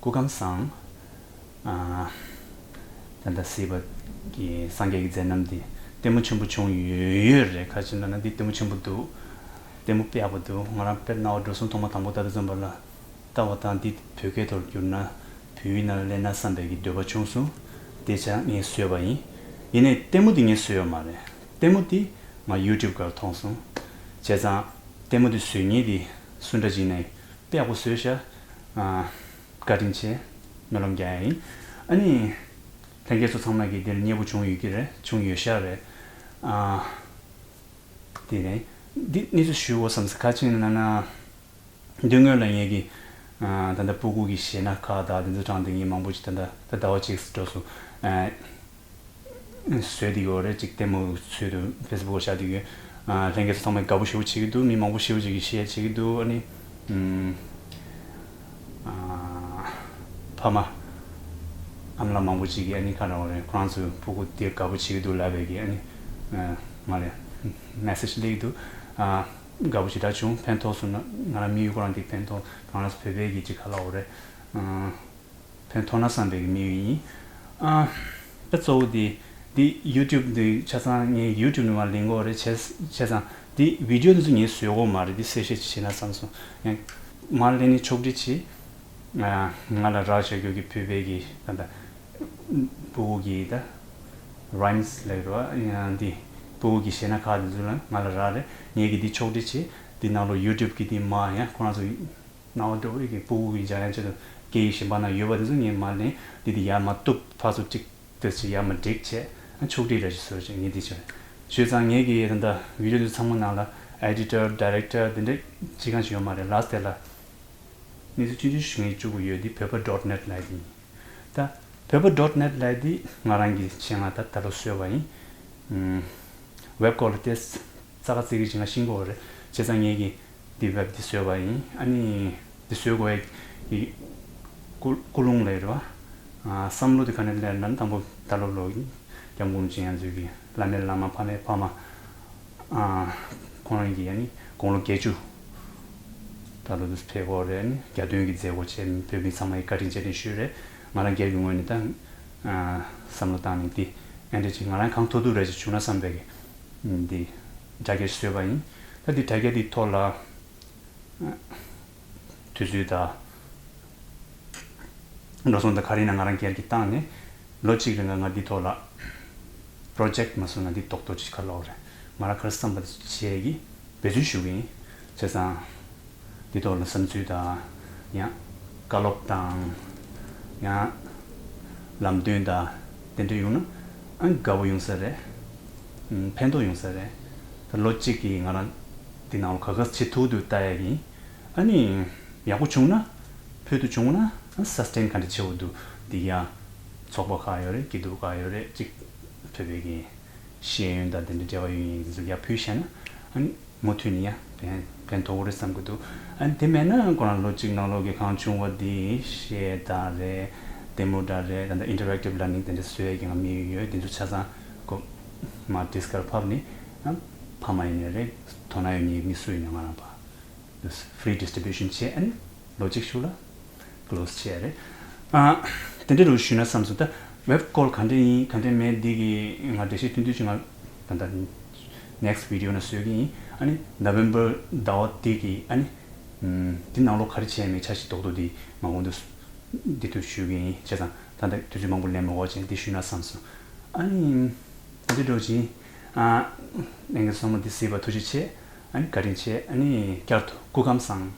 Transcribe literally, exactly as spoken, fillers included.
སྐུ་ཁམས་བཟང་། ཨ། ད་ལྟ་སྲིད་པ་གི་སངས་རྒྱས་ཀྱི་མཛད་རྣམ་འདི་ལྟད་མོ་ཆེན་པོ་བྱུང་ཡོད་ཡོད་རེད། ཁ་ཅིག་ལབ་ན་འདི་ལྟད་མོ་ཆེན་པོ་འདུག་ལྟད་མོ་དཔེ་ཡག་པོ་འདུག་ང་རང་དཔེར་ན་འགྲོ་སོང་ཐོག་མ་དང་པོ་ལྟ་དུས་ཙམ་པ་ལ་ལྟ་བ་དང་འདི་བོད་སྐད་ཐོག་བསྒྱུར་ན་བོད་ཡིག་ནང་ལ་སླེབས་ན་བསམ་པའི་གི་འདོད་པ་བྱུང་སོང་། དེ་ཆ་ངས་བཟོས་པ་ཡིན། ཡིན་ནའི་ལྟད་མོ་འདི་ངས་བཟོས་ཡོད་མ་རེད། ལྟད་མོ་འདི་ང་YouTube་སྒང་མཐོང་སོང་། བྱས་ཙང་ལྟད་མོ་འདི་བཟོ་མཁན་འདི་སུ་འདྲ་ཅིག་ནས་དཔེ་ཡག་པོ་བཟོས་ཤག་ཨ། བཀའ་དྲིན་ཆེ། སྨོན་ལམ་རྒྱག་ཡ་ཡིན། ཨ་ནི། ལྷན་རྒྱས་ཚོ་ཚང་མ་གིས་འདིར་མཉེས་པོ་བྱུང་ཡོད་ཀྱི་རེད། བྱུང་ཡོད་ཤག་རེད། ཨ། དེ་ནས་འདི་གནས་ཚུལ་ཞུ་དགོས་བསམ་སོང་། ཁ་ཅིག་ན་ན། མདུན་སྔོན་ལ་ངེད་ཀྱི་ཨ། ད་ལྟ་སྤུ་གུ་གི་གཞས་སྣ་ཁག་དང་དེ་ཚོ་དྲངས་ཏེ་ངས་མང་པོ་ཅིག་ད་ལྟ་ད་ཟླ་བ་གཅིག་འགྲོ་སོང་། ཨ། བཟོས་བསྡད་ཡོད་རེད། ཅིག་ལྟད་མོ་ཚུལ་དུ་Facebook་བཞག་བསྡད་ཡོད། ཨ། ལྷན་རྒྱས་ཚོ་ཚང་མས་དགའ་པོ་ཞེ་པོ་བྱེད་ཀྱི་འདུག་མི་མང་པོ་ཞེ་པོ་ཅིག་གིས་ཤེར་བྱེད་ཀྱི་འདུག་ཨ་ནི། ཨམ། ཨ། ཕ་མ། ཨ་མ་ལགས་མང་པོ་ཅིག་གིས་ཨ་ནི་ག་རེ་ལབ་དགོས་རེད། ཁོ་རང་ཚོའི་སྤུ་གུ་དེ་དགའ་པོ་བྱེད་ཀྱི་འདུག་ལབ་པའི་གི་ཨ་ནི། ཨ། མ་རེད། མེ་སེ་ཇི་སླེབས་ཀྱི་འདུག་ཨ། དགའ་པོ་ཞེ་དྲག་བྱུང་། ཕན་ཐོགས་སོང་ན་ང་རང་དམིགས་ཡུལ་ཁོ་རང་དེ་ཕན་ཐོགས། ང་རང་ཚོ་བོད་པའི་གི་ཅིག་ག་རེ་ལབ་དགོས་རེད། ཨ། ཕན་ཐོགས་ན་བསམ་པའི་གི་དམིགས་ཡུལ་ཡིན། ཨ། ད་གཙོ་བོ་དེ་འདི་YouTube་འདི་ཆ་ཚང་ངས་YouTube་ནས་མར་ལེན་དགོས་རེད། བྱས་བྱས་ཙང་འདི་བི་ཌི་ཡོ་འདི་ཚོ་ངས་བཟོས་དགོས་མ་རེད། འདི་གསལ་བཤད་ཅིག་བྱས་ན་བསམ་སོང་། ཡང་མར་ལེན་ནས་ཕྱོགས་སྒྲིག་བྱེད། ཨ། ང་ལ་རག་བཞག་རྒྱུ་གི་བོད་པའི་གི་ད་ལྟ་སྤུ་གུ་གི་ད་rhymes་ལབ་རེད་པ། ཡང་འདི་སྤུ་གུ་གི་གཞས་སྣ་ཁག་འདི་ཚོ་ལ་ང་ལ་རག་རེད། ངས་གི་འདི་ཕྱོགས་སྒྲིག་བྱེད། འདི་ནང་ལོགས་YouTube་གི་འདི་མར་ཡང་ཁོ་རང་ཚོ་སྣང་བ་འགྲོ་བའི་གི་སྤུ་གུ་གི་སྦྱང་ཡག་ཆེད་དུ་སྐད་ཡིག་གཞན་པ་ན་ཡོད་པ་དེ་ཚོ་ངས་མར་ལེན། འདི་དེ་ཡར་མར་གཏུབ། ཕར་ཚུར་གཅིག་ཏུ་ཅིག་ཡར་མར་སྒྲིག་བྱས། ཨ། ཕྱོགས་སྒྲིག་ར་ཅིག་བཟོས་བྱས་ངས་འདི་བྱས། བྱས་ཙང་ངས་གི་ད་ལྟ་བི་ཌི་ཡོ་འདི་ཚང་མ་ནང་ལ་editor director་དེ་འདྲ་ཅི་གང་ཞིག་ཡོད་མ་རེད། ལ་སྟེ་ལ་གནས་ཚུལ་ཆུང་ཆུང་ཞིག་ངས་བཅུག་གི་ཡོད། འདི་བོད་པ་dot net་ལབ་ཡག་དེ་ཡིན། ད་བོད་པ་dot net་ལབ་ཡག་དེ་ང་རང་གི་ཆེད་མངགས་ད་ད་ལོ་བཟོས་པ་ཡིན། ཨམ། ཝེབ་སྐོར་ལ་ཏོག་ཙ་ག་ཙིག་གེ་ཅིག་ང་ཤེས་ཀྱི་ཡོད་རེད། བྱས་ཙང་ངས་ཀྱིས་འདི་ཝེབ་འདི་བཟོས་པ་ཡིན། ཨ་ནི་འདི་བཟོ་དགོས་ཡག་གི་ཀུ་ཀུན་སློང་ལབ་ཡག་རེད་པ། ཨ། བསམ་བློ་དེ་ག་ནས་སླེབས་ན་དང་པོ་ད་ལོ་ལོ་སྐྱབས་མགོན་རིན་པོ་ཆེ་ཡང་ཚོས་ཀྱི་བླ་མའི་བླ་མ་ཕ་མའི་ཕ་མ། ཨ། ཁོང་རང་གི་ཨ་ནི་དགུང་ལོ་བརྒྱད་ཅུ་ད་ལོ་འདི་ཕེབས་ཀྱི་ཡོད་རེད། ཨ་ནི་གྱ་སྟོན་གྱི་མཛད་སྒོ་བྱས། བོད་མི་ཚང་མ་གིས་བཀའ་དྲིན་རྗེས་དྲན་ཞུས་རེད། ང་རང་སྒེར་གྱི་ངོས་ནས་ད། ཨ། བསམ་བློ་བཏང་ནས་འདི་ཨེ་འདྲ་ཅིག་ང་རང་གང་ཐུབ་ཐུབ་རེ་ཅིག་བྱུང་ན་བསམ་པའི་གི་འདི་དྲ་རྒྱ་ཞིག་བཟོས་པ་ཡིན། ད་འདི་དྲ་རྒྱ་འདི་ཐོག་ལ་དུས་ཚོད་དང་འགྲོ་སོང་དང་ག་རེ་ཡིན་ན་ང་རང་སྒེར་གྱིས་བཏང་ནས་ལོ་གཅིག་རིང་ལ་ང་འདི་ཐོག་ལ་པྲོ་ཇེཀ་མ་བཟོས་ན་འདི་རྡོག་རྡོག་ཅིག་ག་ལབ་དགོས་རེད། ང་རང་ག་རེ་བསམ་པ་བྱེད་ཀྱི་འབད་བརྩོན་ཞུ་གི་ཡིན། བྱས་ཙང་འདི་ཐོག་ལ་བསམ་ཚུལ་དང་། ཡང་བཀའ་སློབ་དང་། ཡང་ལམ་སྟོན་དང་དེ་འདྲ་ཡོང་ན་ཨ་དགའ་པོ་ཡོང་ས་རེད། ཨམ། ཕན་ཐོགས་ཡོང་ས་རེད། ད་ལོ་གཅིག་གིས་ང་རང་འདི་ནང་ལ་ག་ག་བྱེད་ཐུབ་ཐུབ་ལྟ་ཡག་ཡིན། ཨ་ནི་ཡག་པོ་བྱུང་ན། ཕུལ་དུ་བྱུང་ན་ཨ་སས་ཊེན་ག་འདྲ་བྱེད་དགོས་འདུག་འདི་ཡང་ཚོགས་པ་ཁག་ཡོད་རེད། སྐྱིད་སྡུག་ཁག་ཡོད་རེད། གཅིག་བོད་པའི་གི་ཤེས་ཡོན་དང་དེ་འདྲ་འབྲེལ་བ་ཡོད་མཁན་ཚོ་ཡར་ཕུལ་བཞག་ན་ཨ་ནི་མུ་མཐུད་ནས་ཡང་ཕན་ཕན་ཐོགས་ཀྱི་རེད་བསམ་གྱི་འདུག་ཨ་ནི་དེ་མེད་ན་ཁོ་རང་ལོ་གཅིག་ནང་ལོགས་ཀྱི་གང་བྱུང་བ་འདི་གཞས་འདྲ་རེད། ལྟད་མོ་འདྲ་རེད། ད་ལྟ་ཨིན་ཊར་ཨེག་ཊིབ་ལར་ནིང་དེ་འདྲ་བཟོ་ཡག་གི་ང་དམིགས་ཡུལ་ཡོད། དེ་ཚོ་ཆ་ཚང་ཁོ་མར་ཌིསྐ་ཕབ་ནས་ཨ་ཕ་མ་ཡིན་ནའི་རེད། དོ་སྣང་ཡོད་མཁན་མི་སུ་ཡིན་ནའི་ང་རང་ཕར་ཕི་རི་ཌིས་ཊི་བྷིའུ་ཤན་བྱས། ཨ་ནི་ལོ་གཅིག་གཞུག་ལ་ཀློ་སི་བྱས་རེད། ཨ། དེ་འདྲ་རུ་ཞུས་ན་བསམ་སོང་། ད་ཝེབ་སྐོར་ག་འདྲ་ཡིན་ག་འདྲ་མེད་འདི་གི་ང་འགྲེལ་བཤད་ཐུང་ཐུང་ཅིག་ང་ད་ལྟ་ནེག་སི་ཊི་བི་ཌི་ཡོ་ནང་བཟོ་གི་ཡིན། ཨ་ནི་ནོ་ཝེམ་བར་ཟླ་བ་འདི་གི་ཨ་ནི་འདི་ནང་ལོགས་ག་རེ་བྱས་མེད་འཆར་གཞི་རྡོག་རྡོག་འདི་མ་འོངས་དུ་འདི་དུ་ཞུ་གི་ཡིན། བྱས་ཙང་ད་ལྟ་དུས་ཚོད་མང་པོ་ལེན་མ་དགོས་བྱས་འདི་ཞུས་ན་བསམ་སོང་། ཨ་ནི་འདི་འདྲ་བྱས། ཨ། ལྷན་རྒྱས་ཚང་མ་འདི་གཟིགས་པར་ཐུགས་རྗེ་ཆེ། ཨ་ནི་བཀའ་དྲིན་ཆེ། ཨ་ནི་བསྐྱར་དུ་སྐུ་ཁམས་བཟང་།